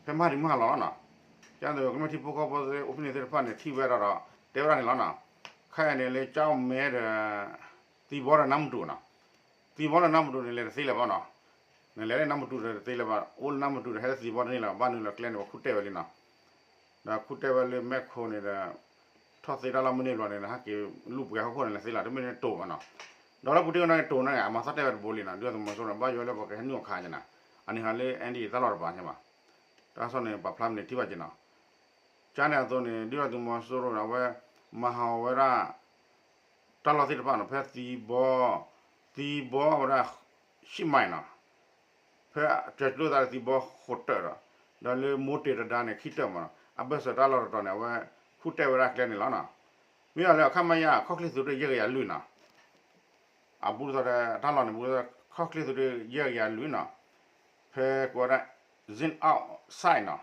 ဖဲမဟါတနံၤမုၢ်ဟါလီၤနီၤ ကန့ၣ်အသိး ကမျၢၢ်ထံဖိကီၢ်ဖိသ့ၣ် အိၣ်ဖဲန့ၣ်သ့ၣ်တဖၣ်န့ၣ် ထံၣ်ဝဲဒၣ်ဒီး တဲဝဲဒၣ်န့ၣ်လီၤနီၤ ခဲအံၤန့ၣ်လၢကၠီၣ်မဲဒီး သံၣ်ဘီဒီးနါမတူၤနီၤ သံၣ်ဘီဒီးနါမတူၤန့ၣ် လဲၤတသ့လၢၤဘၣ်နီၤ နလဲၤလၢနါမတူၤဒီးတသ့လၢၤဘၣ် အိၣ်လၢနါမတူၤဒီး ဟဲလၢသံၣ်ဘီတန့ၢ်လၢၤဘၣ် ဘၣ်နုၤလၢကျဲန့ၣ် ပှၤခူၣ်တဲာ်ဝဲလံနီၤ ဒီးခူၣ်တဲာ်ဝဲလၢမဲၢ်ခိန့ၣ်ဒီး ထီၣ်သ့တၢ်လီၢ်မုၢ်န့ၢ်ဘျီန့ၣ် ဟဲက့ၤလူၢ်ပှဲၤဟီၣ်ခိၣ်န့ၣ် လဲၤသ့လီၤ တမ့ၢ်န့ၣ်တိၤဘၣ်နီၤ ဒီးလၢပူၤတ့ၢ်ကီၢ်နာ်က့တိၤနာ်က့ အမၤသီၣ်တဲာ်ဝဲတဘိလံနီၤ ဒုၣ်ဒါသုးမီၤစိရိၤန့ၣ် ဘၣ်ယိၣ်လၢပှၤကဟဲနုာ်အခါက့နီၤ အန့ၣ်ဟးလၢ အၣ်အၣ်ဒီး တၢ်လီၢ်တပၤက့ဘၣ် တၢ်ကစီၣ်န့ၣ် ပာ်ဖျါမ့ၢ်န့ၣ်ထံၣ်ဘၣ်က့နီၤ ကန့ၣ်အသိးန့ၣ် ဒုၣ်ဒါသုးမီၤစိရိၤန့ၣ် အဝဲ မၤဟးဂီၤဝဲဒၣ် တၢ်လီၢ်သ့ၣ်တဖၣ်နီၤ ဖဲသံဘီ သံဘီဝဲဒၣ် ရှံၣ်မံၣ်နီၤ ဖဲကၢၤကျိသးလၢသံဘီဃိးတၢၢ်ဒီး ဒီးလၢမိၢ်တ့ၢ်တဒါန့ၣ် ခံတၢၢ်မးနီၤ အဘၢၣ်စၢၤတၢ်လီၢ်တတီၤန့ၣ် အဝဲ ခူၣ်တဲာ်ဝဲဒၣ်ကျဲန့ၣ်လီၤနီၤ မ့ၢ်အီၤလၢ ခမရ ခီၣ်ချ့သုးရ့ၣ်ယဲၢ်ကယၤလွံၢ်နီၤ, အဘူးသီးဒီးတၢ်လီၢ်န့ၣ် ဘူးသီး ခီၣ်ချ့သုးရ့ၣ်ယဲၢ်ကယၤလွံၢ်နီၤ, ဖဲကိးဝဲဒၣ် Zin Out Side နီၤ,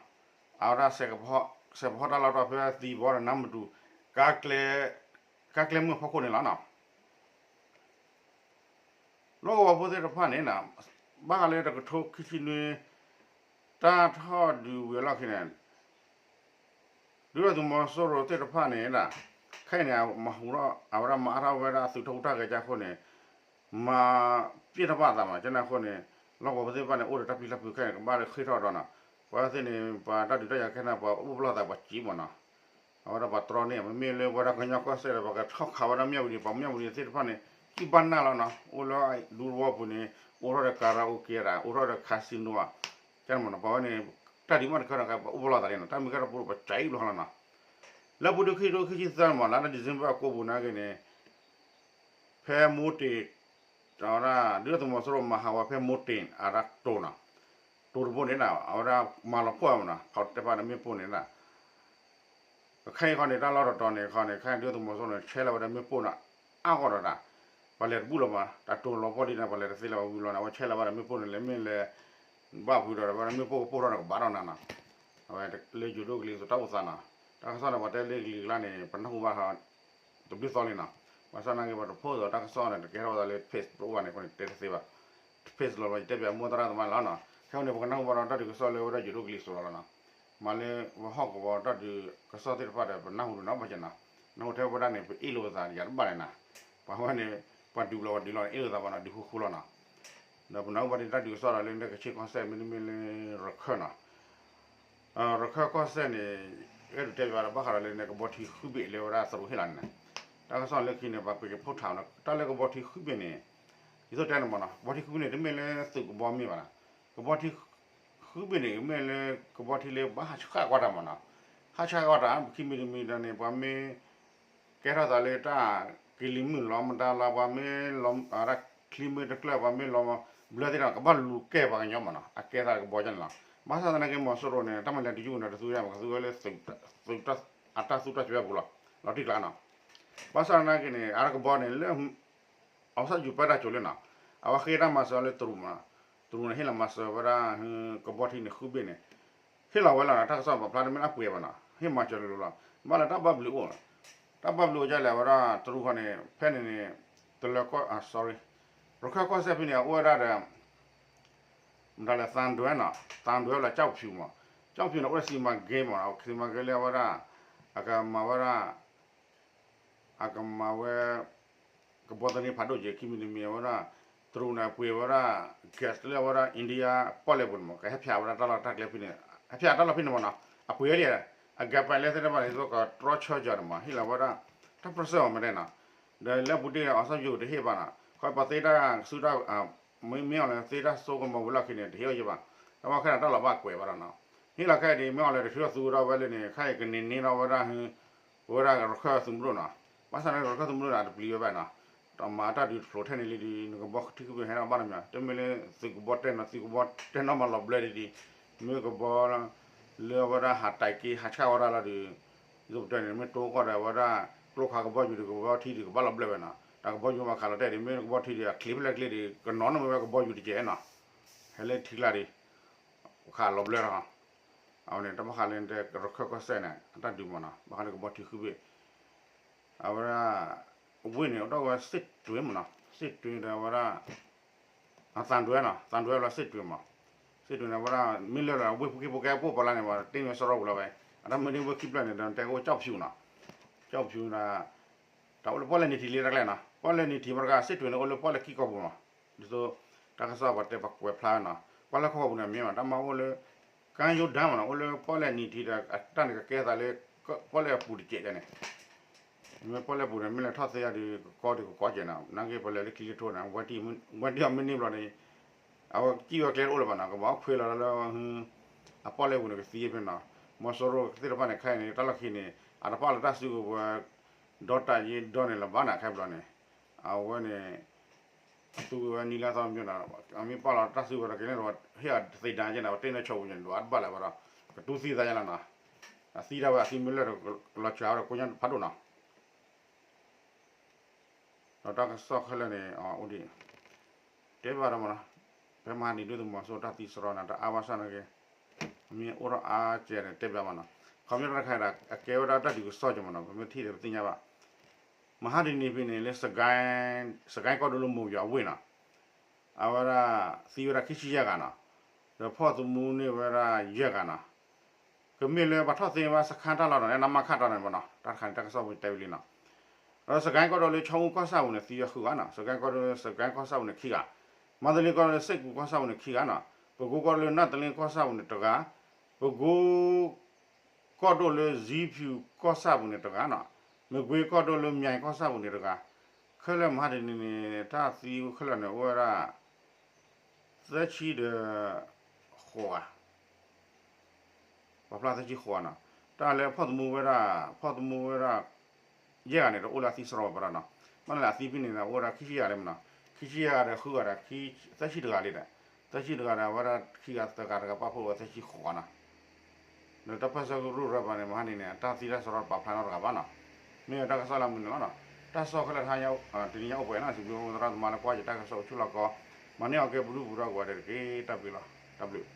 အဝဲဒၣ် စဲးပဟီၣ်တၢ်လီၢ်တီၢ်ဖဲသံဘီဒီးနါမတူၤ ကါကျဲမုၢ်ဖီခိၣ်န့ၣ်လီၤနီၤ. လီၢ်ကဝီၤဖိသ့ၣ်တဖၣ်န့ၣ် ဘၣ်ဃးလၢတကထိခံဆံနွံ တၢ်ထီၣ်ဒုးဝံၤအလီၢ်ခံန့ၣ် ဒုၣ်ဒါသုးမီၤစိရိၤသ့ၣ်တဖၣ်န့ၣ် ခဲအံၤန့ၣ် မၤဟူးထီၣ် အဝဲဒၣ်မၤအါထီၣ်ဝဲဒၣ်အသုးထီၣ်ဟူးတၢ်ဂဲၤကၢ်အဃိန့ၣ် မၤပျဲၢ်ထီၣ်ဘၣ်အသးမး ကန့ၣ်အဃိန့ၣ် လီၢ်ကဝီၤဖိသ့ၣ်တဖၣ်န့ၣ် အိၣ်ဒီးတၢ်ပျံၤတၢ်ဖုးခဲအံၤန့ၣ် ကဘၣ်ဃ့ၢ်ထီၣ်ဒီးနီၤ, ပှၤသ့ၣ်န့ၣ် ပှၤတၢ်ဒုးတၢ်ယၤခဲန့ၣ် ပှၤအိၣ်ပလီၢ်သးပှၤစံးမးနီၤ, အဝဲဒၣ်ပှၤတြီန့ၣ် မ့မ့ၢ်လၢဝဲဒၣ်ကညီကီၢ်စဲၣ်ဒီး ပှၤကထီၣ်ခးဝဲဒၣ်မၠၣ်ဝတံၤ ပှၤမၠၣ်ဝတံၤသ့ၣ်တဖၣ်န့ၣ် ကံၣ်ဘၣ်နၢ်လီၤနီၤ, အိၣ်လၢဒူသဝီပူၤန့ၣ် အိၣ်ထီၣ်ဒီး karaoke ဒၣ် အိၣ်ထီၣ်ဒီး casino ဧါ, ကန့ၣ်မးနီၤ ပှၤဝဲန့ၣ် တၢ်ဒုးမ့ၢ်တခါဒီး ပှၤအိၣ်ပလီၢ်သးလံနီၤ, တၢ်မ့ၢ်ကဲထီၣ်ပူၤဒီး ပှၤစံးဘျီလီၤနီၤ. လၢပူၤဒုးခံဒုးခံဆံသၢမး လါ December အကိပူၤနာ်က့န့ၣ် ဖဲမိတ့ၢ် အဝဲဒၣ် ဒုၣ်ဒါသုးမီၤစိရိၤမၤဟးဂီၤဖဲမိတ့ၢ် အဝဲဒၣ်တိၤနီၤ, တိၤတဘိန့ၣ် အဝဲဒၣ်မၤလီၤပှီၢ်မးနီၤ, ဖးတဲဘၣ်ဒီးမ့ၣ်ပိၢ်န့ၣ် ခဲအံၤခီန့ၣ် တၢ်လီၢ်တတီၤန့ၣ်ခီန့ၣ် ခဲအံၤဒုၣ်ဒါသုးမီၤစိရိၤန့ၣ် ဆဲးလီၤဝဲဒၣ်မ့ၣ်ပိၢ်န့ၣ် အါဂီၢ်ဒီးဒၣ်, ပှၤလဲၤတဘူၣ်လီၤမး တၢ်တိၤလီၤပှီၢ်ဒ်န့ၣ် ပှၤလဲၤတသ့လၢၤဘၣ်ဝံၤလီၤန့ၣ် အဝဲဆဲးလီၤဝဲဒၣ်မ့ၣ်ပိၢ်န့ၣ် လဲၤမ့ၢ်လဲၤ ဘၣ်ဖုးဒီးဝဲဒၣ်မ့ၣ်ပိၢ်ကပိၢ်ထီၣ်န့ၣ် ကဘၣ်ထီၣ်နၤနီၤ, အဝဲလၢယိၤဒိၣ်ကလံၤစိးတၢ်အိၣ်သးနီၤ, တၢ်ကစီၣ်န့ၣ် ပှၤတဲလၢကလံၤကျါန့ၣ် ပနၢ်ဟူဘၣ် တဘျုးသီလံနီၤ, ဘၣ်ဆၣ်နာ်က့ ပှၤတဖိးသီးတၢ်ကစီၣ်န့ၣ် တကဲထီၣ်ဝဲဒၣ်လၢ page တအိၣ်ဘၣ်န့ၣ် အဃိန့ၣ် တဲတသ့ဘၣ်, page လီၤလီၤ ယတဲပၠးမိၢ်သရၣ်သမါလီၤနီၤ, ခဲအံၤန့ၣ် ပကနၢ်ဟူဘၣ်ဒီးတၢ်ဒုးကစီၣ်လၢဝဲဒၣ်ယိၤဒိၣ်ကလံၤစိးလီၤနီၤ, မၤလၢပဟီၣ်ကဝီၤတၢ်ဒုးကစီၣ်သ့ၣ်တဖၣ်ဒီး ပနၢ်ဟူဒံးနီၤဘၣ်ကနီၤ, နၢ်ဟူထဲဝဲဒၣ်န့ၣ် ပအ့ၣ်လိာ်ပသးယၤတဘၣ်လဲၣ်နီၤ, ပှၤဝဲန့ၣ် ပှၤဒုးလီၤပှၤဒုးလီၤန့ၣ် အ့ၣ်လိာ်သးဘၣ်နီၤ ဒုးဃူဃူလီၤနီၤ, ဒီးပနၢ်ဟူဘၣ်ဒံးတၢ်ဒုးကစီၣ်ဒီးလၢနကခ့ၣ်ကီၢ်စဲၣ် မ့တမ့ၢ်လၢရခၢၣ်နီၤ ရခၢၣ်ကီၢ်စဲၣ်န့ၣ် အဲၣ်ဒိးတဲပၠးဒီးဘၣ်ဃးဒီးလၢန့ၣ် ကဘီထံဃုဘ့ၣ်လၢဝဲဒၣ်သရူးဟ့ၣ်လီၤန့ၣ်, တၢ်ကစီၣ်လၢခံန့ၣ် ပှၤပက့ၤဖီၣ်ထးနီၤ တၢ်လၢကဘီထံဃုဘ့ၣ်န့ၣ်, ဒ်သိးတဲန့ၣ်မးနီၤ ကဘီထံဃုဘ့ၣ်န့ၣ် တမ့ၢ်လၢသုးကဘီမ့ၢ်ဘၣ်နီၤ, ကဘီထံဃုဘ့ၣ်န့ၣ် မ့ၢ်လၢကဘီထံလၢဘၣ်ဟးဆှၣ်ကွၢ်တၢ်မးနီၤ, ဟးဆှၣ်ကွၢ်တၢ် ပခံမံၤတမံၤဒီးန့ၣ် ပှၤမ့ၢ် ကဲထီၣ်သးလၢတၢ်ကလံၤမုၢ်လီၤမတၤလီၤ ပှၤမ့ၢ်လီၤ အဝဲဒၣ်ချံမ့ၢ်တကျၢၢ် ပှၤမ့ၢ်လီၤဘျၢသ့ၣ်တဖၣ် ကဘၣ်လူၤကဲပှၤကညီမးနီၤ အကဲသးကဘီကန့ၣ်လီၤ, ဘၣ်ဆၣ်သနာ်က့မီၤစိရိၤန့ၣ် တၢ်မၤလဲၤတယုၢ်န့ၣ် တသူဝဲ ပကသူဝဲလၢ အတၢ်သူတၢ်စွဲပူၤလီၤ လီၤတံၢ်ကျါနီၤ, ဘၣ်ဆၣ်သနာ်က့န့ၣ် အတၢ်ကဘီန့ၣ်လၢ အီၣ်ဆၣ်ယူၤပၢတၢ်စိၤလၢနီၤ, အဝဲဃ့တၢ်မၤစၢၤလၢတရူးမး, တရူးန့ၣ်ဟ့ၣ်လီၤမၤစၢၤဝဲဒၣ် ကဘီထံန့ၣ်ဃုဘ့ၣ်န့ၣ်, ဟ့ၣ်လီၤဝဲလီၤနီၤ တၢ်ကစီၣ်ပာ်ဖျါတမ့ၢ်အပှဲၤဘၣ်နီၤ ဟ့ၣ်မၤစၢၤလိၤလိၤလီၤ, ဘၣ်လၢတၢ်ဘၣ်ဘျုးအိၣ်, တၢ်ဘၣ်ဘျုးအိၣ်ဒ်လဲၣ် အဝဲဒၣ်တရူးခီန့ၣ် ဖဲန့ၣ်န့ၣ် တလၢကီၢ် sorry ရခၢၣ်ကီၢ်စဲၣ်ဖဲန့ၣ် အအိၣ်ဝဲဒၣ်ဒီး မတၤလဲၣ် သံတွဲနီၤ, သံတွဲလၢကၠီၣ်ဖၠူးမး, ကၠီၣ်ဖၠူးန့ၣ် အိၣ်ဒီးစံးမၤကဲမးနီၤ, စံးမၤကဲလၢအဝဲဒၣ် အကမၤဝဲဒၣ် အကမၤဝဲ ကဘီသန့ဖးဒိၣ်က့ၤ ခံမံၤတမံၤအဝဲဒၣ် တရူးန့ၣ်ပှ့ၤဝဲဒၣ် gas လၢအဝဲဒၣ် India ပီၣ်လဲၣ်ပူၤန့ၣ်မး ကဟဲဖၠးဝဲဒၣ်တၢ်လီၢ်တၢ်ကျဲဖဲန့ၣ် ဟဲဖၠးတၢ်လီၢ်ဖဲန့ၣ်မးနီၤ အပှ့ၤဝဲလံ အ gas pipeline သ့ၣ်တဖၣ်န့ၣ် သိးကတြီဆၢကၠီၤန့ၣ်မး ဟ့ၣ်လီၤဝဲဒၣ် တၢ်ပြၢၢ်စၢၢ်အီၤမးတဲနီၤ ဒီးလၢပူၤတ့ၢ်အီၤစီၤယိၤတဟ့ၣ်ဘၣ်နီၤ ခီပှၤသ့တၢ်စုတၢ် မ့ၢ်အီၤလၢသ့တၢ်စိကမီၤဝံၤလီၢ်ခံန့ၣ် တဟ့ၣ်အီၤယံၤဘၣ် တၢ်ဝဲခဲန့ၣ်တၢ်လီၤဘၣ်ကွဲးဘၣ်ဒီးနီၤ ဟ့ၣ်လီၤခဲအံၤဒ် မ့ၢ်အီၤလၢတထုးထီၣ်သူဝဲဒၣ်ဝဲလၢန့ၣ် ခဲအံၤကန့ၢ်န့ၢ်ထီၣ်ဝဲဒၣ် ဝဲဒၣ်ရခၢၣ်သုးမုၢ်ဒိၣ်နီၤ ဘၣ်ဆၣ်န့ၣ်ရခၢၣ်သုးမုၢ်ဒိၣ်န့ၣ် အတပျံၤဝဲဘၣ်နီၤ တမၤတၢ်ဒုးတဖျိးထဲန့ၣ်လံဒီး နကဘီထံခုဘ့ၣ်ဟဲထီၣ်ဘၣ်နီတမံၤ တမ့ၢ်လၢသုးကဘီတဲနီၤ သုးကဘီတဲနီၤမးလီၤဘျၢဒံးဒံး မ့ၢ်ကဘီ လၢအဝဲဒၣ်ဟးတၢ်က့ဟးဆှၣ်ဝဲဒၣ်လီၤဒီး ဒ်သိးပတဲန့ၣ် မ့ၢ်တိကီၢ်ဒီးအဝဲဒၣ် ကျိခါကဘီယူၤဒီးကဘီထံဒီးကဘၣ်လီၤဘျၢဝဲနီၤ တၢ်ကဘီယူၤမးခးလီၤတဲာ်ဒီး မ့ၢ်ကဘီထံဒီး အချံဖဲလဲၣ်ချ့ဒီး ကနီၤနီၣ်မ့ၢ်ဝဲကဘီယူၤတကဲးနီၤ ဟဲလၢထံကျါဒီး ခးလီၤဘျၢလီၤ အဝဲန့ၣ် တၢ်ဘၣ်ဃးလၢရခၢၣ်ကီၢ်စဲၣ်န့ၣ် အတၢ်ဒုးမးနီၤ ဘၣ်ဃးလၢကဘီထံဃုဘ့ၣ် အဝဲဒၣ် ဝ့ၢ်န့ၣ် အိၣ်ဒီးဝဲစ့ၣ်တွ့မးနီၤ စ့ၣ်တွ့ဒီးအဝဲဒၣ် သံတွဲနီၤ သံတွဲလီၤစ့ၣ်တွ့မး စ့ၣ်တွ့န့ၣ် အဝဲဒၣ် မ့ၢ်လၢလၢဝ့ၢ်ဖိက့ဖိကဲဖိပှၤလၢန့ၣ် ပှၤတ့ၢ်မ့ၢ်စီရီပူၤလီၤဝဲ အတၢ်မ့ၢ်ဒ်ဝ့ၢ်ခံဖျၢၣ်န့ၣ် ဒီးတဲကအိၣ်ကၠီၣ်ဖၠူနီၤ ကၠီၣ်ဖၠူဒီး တၢ်အိၣ်လၢပီၣ်လဲၣ်နံၤထံးလံတၢ်ကျဲနီၤ ပီၣ်လဲၣ်နံၤထံးမ့ၢ်တခါ စ့ၣ်တွ့န့ၣ် အိၣ်လၢပီၣ်လဲၣ်ခံကီၢ်ပူၤမး ဒ်သိး တၢ်ကစီၣ်ပှၤတဲပှၤကွဲးဖျါနီၤ ပီၣ်လဲၣ်ကီၢ်ပူၤန့ၣ် မ့ၢ်မး တၢ်မၤအိၣ်လၢ ကါယိၤဒၢမးနီၤ အိၣ်လၢပီၣ်လဲၣ်နံၤထံးဒီး အတၢ်န့ၣ်ကကဲသးလၢ ပီၣ်လဲၣ်အပူၤတကဲးန့ၣ် မ့ၢ်ပီၣ်လဲၣ်ပူၤန့ၣ် မ့ၢ်လဲၤထီၣ်သ့အီၤဒီး ကကီဒီးကကီကဲးနီၤ နာ်က့ပှၤလဲၤလၢခံလၢထိန့ၣ် ဝဲဒၣ်မ့ၢ်နံၤဘျီန့ၣ် အဝဲကံၣ်ဝဲကျဲတအိၣ်လၢၤဘၣ်နီၤ ကဘၣ်ခွဲးလီၤလၢ အပီၣ်လဲၣ်ပူၤန့ၣ် ကသံဖဲနီၤ မီၤစိရိၤသ့ၣ်တဖၣ်န့ၣ် ခဲအံၤန့ၣ် တၢ်လီၢ်ခံန့ၣ် အတပာ်လီၤတၢ်စုကဝဲၤ ဒီတၢ်ယ့ဒီန့ၣ်လၢၤဘၣ်နီၤ ခဲဘျီန့ၣ် အဝဲန့ၣ် သူဝဲနံၤလၢအသီမ့ၢ်နီၤ အမ့ၢ်ပာ်လီၤတၢ်စုကဝဲၤဒီးကန့ၢ်ဒီး ဟ့ၣ်အီၤသ့ဒၣ်ကဲနီၤ ပတ့ၢ်နီၢ်ဆိပူၤန့ၣ် ဒွးတဘၣ်လၢၤဘၣ်ဒီး ကတူၢ်သံသးယါလီၤနီၤ အသံတၢ်ဝဲအသံမ့ၢ်လၢာ်ဒီး လီၤစှၤဝဲဒီးကိးညါဖးဒိၣ်နီၤ ဒီးတၢ်ကစီၣ်ခဲလၢာ်န့ၣ် အိၣ်ဒံး တဲဘၣ်ဒီးမနီၤ, ဖဲမဟါဒံးဒုသုးမီၤစိရိၤတၢ်သံစရီန့ၣ် တၢ်အါဘၣ်ဆၣ်န့ၣ်က့ၤ မ့ၢ်အိၣ်ထီၣ်အါကဲန့ၣ် တဲဘၣ်မနီၤ, ခီပညီတၢ်တခါအံၤဒီး အကဲဝဲဒၣ်တၢ်ဒုးကစီၣ်က့ၤမနီၤ, ပမ့ၢ်ထံၣ်ဒီးပသ့ၣ်ညါဘၣ်, မဟါဒံးနံၤဖဲန့ၣ်လၢ စကဲကီၢ်ဒိၣ်လၢမိၢ်ယွၤအဝ့ၢ်နီၤ, အဝဲဒၣ်သံဝဲဒၣ်ခံဆံယဲၢ်ဂၤနီၤ, ဒီးဖီၣ်သမူန့ၢ်ဝဲဒၣ်ယဲၢ်ဂၤနီၤ, ကမ့ၢ်လၢပှၤထီၣ်သ့ဝဲစခါတၢ်လီၢ်ဒီး နမခတၢ်န့ၣ်မနီၤ, တၢ်တခါန့ၣ် တၢ်ကစီၣ်ပူၤတဲဝံၤလံနီၤ, ဒီးစကဲကီၢ်ဒိၣ်လၢခၠီမူကီၢ်ဆၣ်ပူၤန့ၣ် သံဝဲဃုဂၤနီၤ, စကဲကီၢ်ဒိၣ်လၢစကဲကီၢ်ဆၣ်ပူၤန့ၣ်ခံဂၤ, မန္တလေးကီၢ်ဒိၣ်လၢစ့ၣ်ကူၤကီၢ်ဆၣ်ပူၤန့ၣ်ခံဂၤနီၤ, ပဲခူးကီၢ်ဒိၣ်လၢနတလင်းကီၢ်ဆၣ်ပူၤန့ၣ်တဂၤ, ပဲခူး ကီၢ်ဒိၣ်လၢဇံဖၠူၣ်ကီၢ်ဆၣ်ပူၤန့ၣ်တဂၤနီၤ, မကွ့ကီၢ်ဒိၣ်လၢမၠဲၣ်ကီၢ်ဆၣ်ပူၤန့ၣ်တဂၤ, ခဲလၢာ်မဟါဒ်န့ၣ်န့ၣ် တၢ်သံခဲလၢာ်န့ၣ် အိၣ်ဝဲဒၣ် သၢဆံဒီး ဃိးဂၤ ပှၤဖျါသၢဆံဃိးဂၤနီၤ, တၢ်လၢဖီၣ်သမူဝဲဒၣ် ဖီၣ်သမူဝဲဒၣ် ယဲၢ်ဂၤန့ၣ် တအိၣ်လၢအသံစရီဘၣ်နီၤ, ဘၣ်န့ၣ်လၢအသံဖဲန့ၣ်ဒီး အိၣ်ဝဲဒၣ်ခံဆံယဲၢ်ဂၤလံမနီၤ, ခံဆံယဲၢ်ဂၤဒီးဃုဂၤဒီး သၢဆံတဂၤလံဒီး, သၢဆံတဂၤဒီး အဝဲဒၣ်ခံဂၤသၢဂၤတဂၤပာ်ဖှိၣ်ဝဲသၢဆံဃိးဂၤနီၤ, ဒီးတၢ်ပၢၢ်ဆၢကရူၢ်ရၢပှၤန့ၣ် မဟါန့ၣ်န့ၣ် အတၢ်သံတၢ်စရီတပာ်ဖျါနီတဂၤဘၣ်နီၤ, မ့ၢ်တၢ်ကစီၣ်လၢမနုၤလီၤနီၤ, တၢ်ကစီၣ်ခဲလၢာ်တဟါ တနံၤညါအိၣ်ပှဲၤနီၤ, စံးဘျုးပသရၣ်သမါလၢကွၢ်ယတၢ်ကစီၣ်အိၣ်ဆူၣ်လီၤကီ, မၤန့ၢ်အီၤကဲပဒုၣ်ပဒါကိးဂၤဒဲးတက့ၢ်, တၢ်ဘျုးလီၤ, တၢ်ဘျုး